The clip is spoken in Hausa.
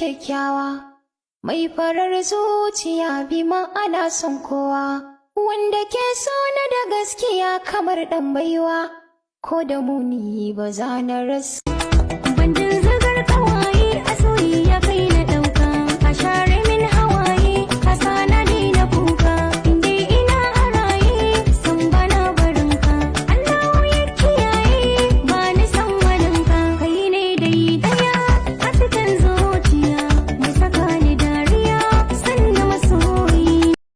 kyakkyawa, mai farar zuciya, bi ma'ana son kowa, wanda ke so na da gaskiya kamar ɗan baiwa, ko da muni ba za na rasa.